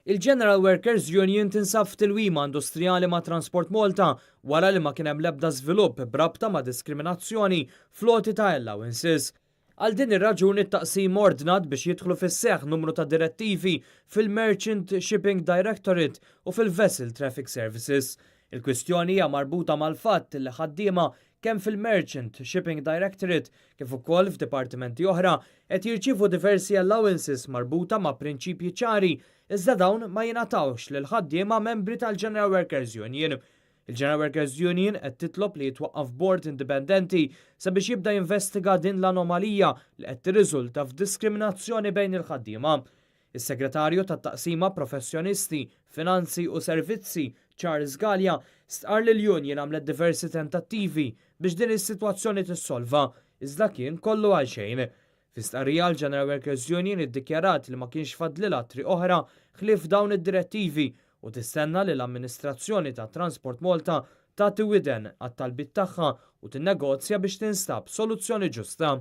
Il-General Workers Union tinsab f'tilwima industrijali ma' Transport Malta wara li ma kien hemm l-ebda żvilupp b'rabta ma' diskriminazzjoni fl-għoti ta' allowances. Għal din ir-raġuni t-taqsim ordnat biex jidħlu fis-seħħ numru ta' direttivi fil-Merchant Shipping Directorate u fil-Vessel Traffic Services. Il-kwistjoni hija marbuta mal-fatt li ħaddiema kemm fil-Merchant Shipping Directorate kif ukoll f'dipartimenti oħra qed jirċievu diversi allowances marbuta ma' prinċipji ċari, iżda dawn ma jingħatawx lil ħaddiema membri tal-General Workers Union. Il-General Workers Union qed titlob li jitwaqqaf bord indipendenti sabiex jibda jinvestiga din l-anomalija li qed tirriżulta f'diskriminazzjoni bejn il-ħaddiema. Is-Segretarju tat-Taqsima Professjonisti, Finanzi u Servizzi, Charles Galea, stqar li l-Union għamlet diversi tentattivi biex din is-sitwazzjoni tissolva, iżda kien kollu għal xejn. Fi stqarrija l-General Workers Union iddikjarat li ma kienx fadlilha triq oħra ħlief dawn id-direttivi u tistenna li l-amministrazzjoni ta' Transport Malta tagħti widen għat-talbiet tagħha u tinnegozja biex tinstab soluzzjoni ġusta.